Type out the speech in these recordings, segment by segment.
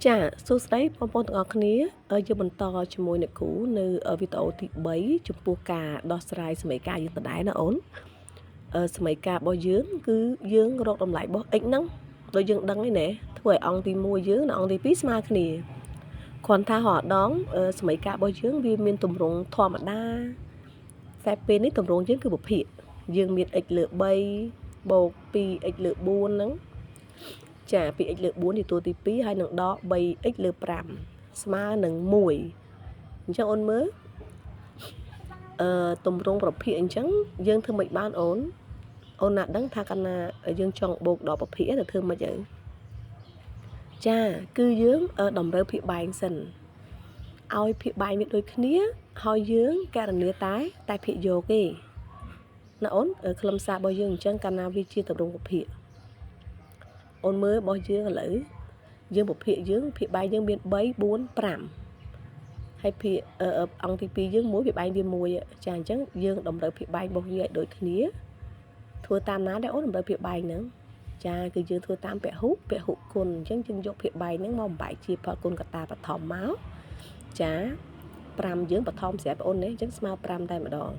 ចាសួស្តីបងប្អូនទាំងអស់គ្នាយើងបន្តជាមួយអ្នកគ្រូនៅវីដេអូទី3ចំពោះការដោះស្រាយសមីការយើងដដែលណាអូនសមីការរបស់យើងគឺយើងរកតម្លៃរបស់ x ហ្នឹងដូចយើងដឹងហើយណាធ្វើឲ្យអង្គទី1យើងនិងអង្គទី2ស្មើគ្នាគ្រាន់ថារាល់ដងសមីការរបស់យើងវាមានទម្រង់ធម្មតាតែពេលនេះទម្រង់យើងគឺពភាគយើងមាន x លើ3បូក 2x លើ4ហ្នឹងចា 2x លើ4ជាតួទី2ហើយនឹងដក 3x លើ5ស្មើនឹង1អញ្ចឹងអូនមើលទម្រង់ប្រភាគអញ្ចឹងយើងធ្វើមិនបានអូនអូនណាដឹងថាកាលណាយើងចង់បូកដល់ប្រភាគទៅធ្វើមិនអីចាគឺយើងតម្រូវភាគបែងសិនឲ្យភាគបែងវាដូចគ្នាហើយយើងករណីតែភាគយកទេណាអូនខ្លឹមសាររបស់យើងអញ្ចឹងកាលណាវាជាទម្រង់ប្រភាគអូនមើលរបស់យើងឥឡូវយើងពភាគយើងភាគបែងយើងមាន3 4 5ហើយភាគអង្គទី2យើង1ភាគបែងវា1ចាអញ្ចឹងយើងតម្រូវភាគបែងរបស់វាឲ្យដូចគ្នាធ្វើតាមណាដែរអូនតម្រូវភាគបែងហ្នឹងចាគឺយើងធ្វើតាមពហុពហុគុណអញ្ចឹងយើងយកភាគបែងហ្នឹងមកបំបែកជាផលគុណកតាបឋមមកចា5យើងបឋមស្រាប់អូននេះអញ្ចឹងស្មើ5តែម្ដង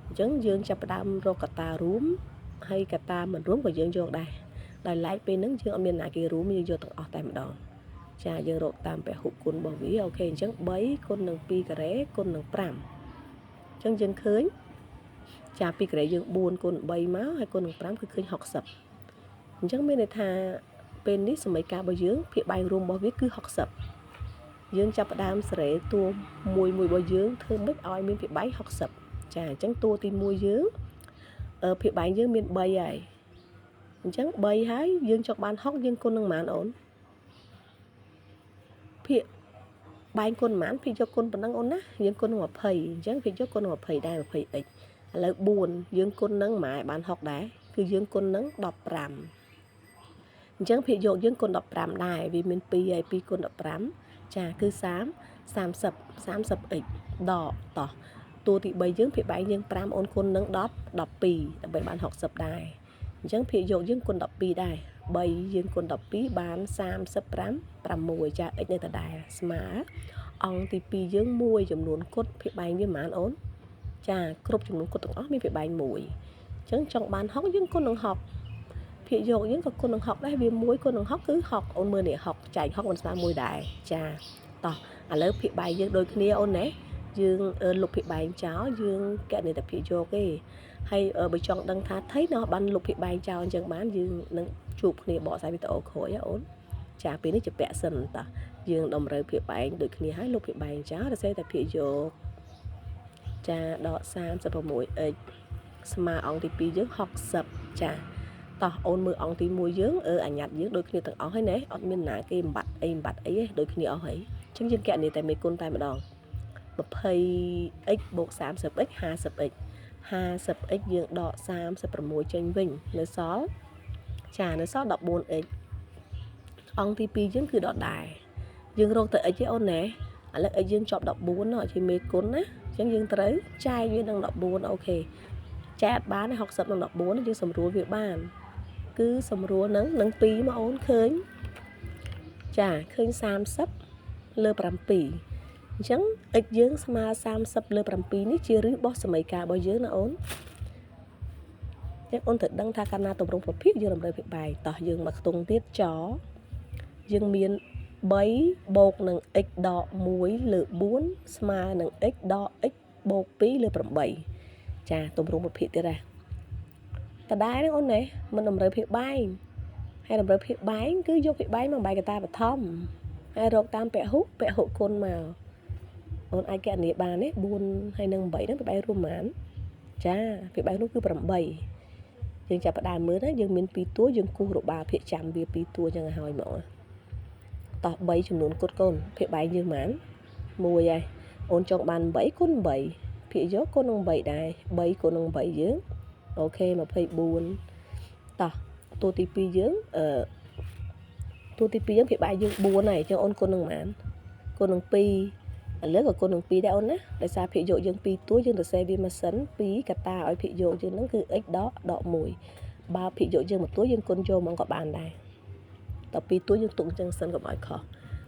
អញ្ចឹងយើងចាប់ផ្ដើមរកកតារួមហើយកតាមិនរួមក៏យើងយកដែរដោយឡែកពេលហ្នឹងយើងអត់មានណាគេរួមយើងយកទាំងអស់តែម្ដងចាយើងរកតាមពហុគុណរបស់វាអូខេអញ្ចឹង3គុណនឹង2ការ៉េគុណនឹង5អញ្ចឹងយើងឃើញចា2ការ៉េយើង4គុណ3មកហើយគុណនឹង5គឺឃើញ60អញ្ចឹងមានន័យថាពេលនេះសមីការរបស់យើងភាគបែងរួមរបស់វាគឺ60យើងចាប់ផ្ដើមសេរីតួមួយមួយរបស់យើងធ្វើម៉េចឲ្យមានភាគបែង60ចាអញ្ចឹងតួទី1យើងភាគបែងយើងមាន3ហើយអញ្ចឹង3ហើយយើងចង់បាន6យើងគុណនឹងប៉ុន្មានអូនភាគបែងគុណប៉ុន្មានភាគយកគុណប៉ុណ្ណឹងអូនណាយើងគុណនឹង20អញ្ចឹងភាគយកគុណនឹង20ដែរ 20x ឥឡូវ4យើងគុណនឹងប៉ុន្មានបាន6ដែរគឺយើងគុណនឹង15អញ្ចឹងភាគយកយើងគុណ15ដែរវាមាន2ហើយ2គុណ15ចាគឺ30 30 30x ដកតោះតួទី3យើងភាគបែងយើង5អូនគុណនឹង10 12ដើម្បីបាន60ដែរអញ្ចឹងភាគយកយើងគុណ12ដែរ3យើងគុណ12បាន35 6ចា x នៅដដែលស្មើអង្គទី2យើង1ចំនួនគុតភាគបែងវាប៉ុន្មានអូនចាគ្រប់ចំនួនគុតទាំងអស់មានភាគបែង1អញ្ចឹងចង់បាន6យើងគុណនឹង6ភាគយកយើងក៏គុណនឹង6ដែរវា1គុណនឹង6គឺ6អូនមើលនេះ6ចែក6មិនស្មើ1ដែរចាតោះឥឡូវភាគបែងយើងដូចគ្នាអូនណាយើងលុបភាគបែងចោលយើងកណិតភាគយកទេហើយបើចង់ដឹងថាថៃណោះបានលុបភាគបែងចោលអញ្ចឹងបានយើងនឹងជួបគ្នាបកស្រាយវីដេអូក្រោយអូនចាពេលនេះជាពាក់សិនតោះយើងតម្រូវភាគបែងដូចគ្នាហើយលុបភាគបែងចោលរសេតែភាគយកចាដក 36x ស្មើអង្គទី2យើង60ចាតោះអូនមើលអង្គទី1យើងអញ្ញាតយើងដូចគ្នាទាំងអស់ហើយណាអត់មានណាគេបំបត្តិអីបំបត្តិអីទេដូចគ្នាអស់ហើយអញ្ចឹងយើងកណនីតែមេគុណតែម្ដង 20x បូក 30x 50x 50x យើងដក36ចេញវិញនៅសល់ចានៅសល់ 14x អង្គទី2យើងគឺដដែលយើងរកទៅ x ទេអូនណាឥឡូវ x យើងជាប់14ណោះជាមេគុណណាអញ្ចឹងយើងត្រូវចែកវានឹង14អូខេចែកបាន60នឹង14យើងសម្រួលវាបានគឺសម្រួលនឹងនឹង2មកអូនឃើញចាឃើញ30លើ7អញ្ចឹង x យើងស្មើ30លើ7នេះជាឫសរបស់សមីការរបស់យើងណាអូនចឹងអូនត្រូវដឹងថាកាលណាទម្រង់ប្រភេទយើងតម្រូវភាគបែងតោះយើងមកខ្ទង់ទៀតចយើងមាន3បូកនឹង x ដក1លើ4ស្មើនឹង x ដក x បូក2លើ8ចាទម្រង់ប្រភេទទៀតណាតដែរហ្នឹងអូនណាមិនតម្រូវភាគបែងហើយតម្រូវភាគបែងគឺយកភាគបែងមកបែងកតាបឋមហើយរកតាមពហុពហុគុណមកអូនអាចកណនីបានទេ4ហើយនឹង8ហ្នឹងភាគបែងរួមប៉ុន្មានចាភាគបែងនោះគឺ8យើងចាប់ផ្ដើមមើលណាយើងមាន2តួយើងគូសរបាភាគចាំវា2តួចឹងឲ្យហើយមកតោះ3ចំនួនគុតកូនភាគបែងយើងប៉ុន្មាន1ហើយអូនចង់បាន8គុណ8ភាគយកគុណនឹង8ដែរ3គុណនឹង8យើងអូខេ24តោះតួទី2យើងតួទី2យើងភាគបែងយើង4ហើយអញ្ចឹងអូនគុណនឹងប៉ុន្មានគុណនឹង2ឥឡូវក៏គុណនឹង2ដែរអូនណាដោយសារភាគយកយើង2តួយើងទៅសេវាម៉ាស៊ីន2កតាឲ្យភាគយកយើងហ្នឹងគឺ x ដកដក1បើភាគយកយើងមួយតួយើងគុណចូលហ្មងក៏បានដែរត2តួយើងទុកអញ្ចឹងសិនកុំឲ្យខុស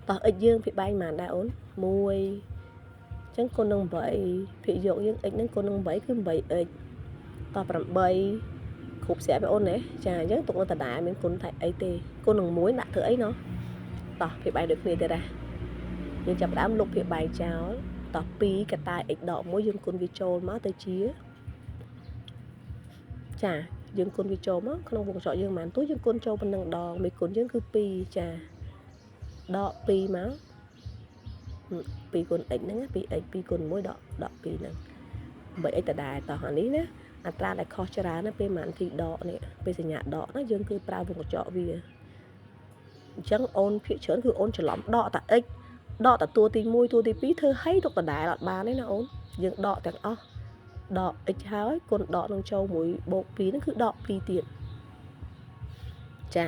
តោះ x យើងភាគបែងប៉ុន្មានដែរអូន1អញ្ចឹងគុណនឹង8ភាគយកយើង x ហ្នឹងគុណនឹង8គឺ 8x តោះ8គ្រប់ស្រាប់អូនណាចាអញ្ចឹងទុកនៅដដែលមានគុណថៃអីទេគុណនឹង1ដាក់ធ្វើអីណោះតោះភាគបែងដូចគ្នាទៀតដែរយើងចាប់ផ្ដើមលុបភាគបែងចោលតោះ2កតា x ដក1យើងគុណវាចូលមកទៅជាចាយើងគុណវាចូលមកក្នុងវងកញ្ចក់យើងប៉ុន្មានតួយើងគុណចូលប៉ុណ្ណឹងដងមេគុណយើងគឺ2ចាដក2មក2គុណ x ហ្នឹង 2x 2គុណ1ដកដក2ហ្នឹង 8x ដដែលតោះអានេះណាអត្រាដែលខុសច្រើនណាពេលម៉ានទីដកនេះពេលសញ្ញាដកណាយើងគឺប្រើវងកញ្ចក់វាអញ្ចឹងអូនភាគច្រើនគឺអូនច្រឡំដកតា x ដកតាតួទី1តួទី2ធ្វើឲ្យទុកដដែលអត់បានទេណាអូនយើងដកទាំងអស់ដក x ហើយគុណដកនឹងចូលមួយបូក2ហ្នឹងគឺដក2ទៀតចា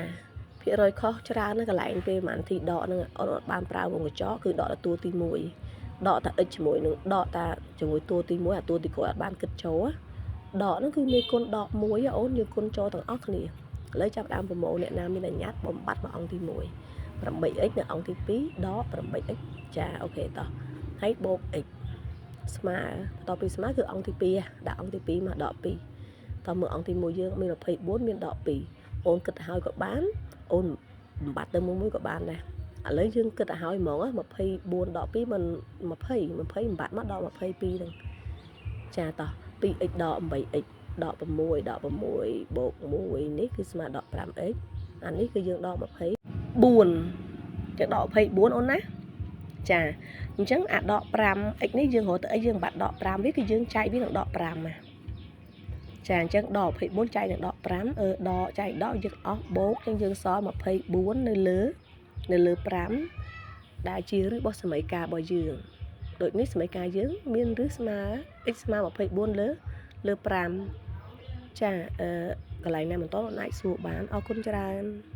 ភាគរយខុសច្រើននៅកន្លែងពេលម៉ានទីដកហ្នឹងអូនអត់បានប្រើវងកញ្ចក់គឺដកតាតួទី1ដកតា x ជាមួយនឹងដកតាជាមួយតួទី1អាតួទីក្រោយអត់បានគិតចូលដកហ្នឹងគឺមេគុណដក1អូនយើងគុណចូលទាំងអស់គ្នាឥឡូវចាប់ដើមប្រមូលអ្នកណាមានអញ្ញាតបំបត្តិមកអង្គទី1 8x នៅអង្គទី2ដក 8x ចាអូខេតោះហើយបូក x ស្មើបន្ទាប់ពីស្មើគឺអង្គទី2ដាក់អង្គទី2មកដក2តើមើលអង្គទី1យើងមាន24មានដក2អូនគិតឲ្យក៏បានអូនបំបត្តិទៅមួយមួយក៏បានដែរឥឡូវយើងគិតឲ្យហើយហ្មង24ដក2មិន20 20បំបត្តិមកដក22ហ្នឹងចាតោះ 2x ដក 8x ដក6ដក6បូក1នេះគឺស្មើដក 5x អានេះគឺយើងដក24ចឹងដក24អូនណាចាអញ្ចឹងអាដក 5x នេះយើងរកទៅអីយើងបាត់ដក5វាគឺយើងចែកវានឹងដក5ណាចាអញ្ចឹងដក24ចែកនឹងដក5អឺដកចែកដកយើងអស់បូកអញ្ចឹងយើងសល់24នៅលើ5ដែលជាឫសរបស់សមីការរបស់យើងដូចនេះសមីការយើងមានឫសស្មើ x ស្មើ24លើលើ5ចាអឺកន្លែងណាបន្តអាចសួរបានអរគុណច្រើន។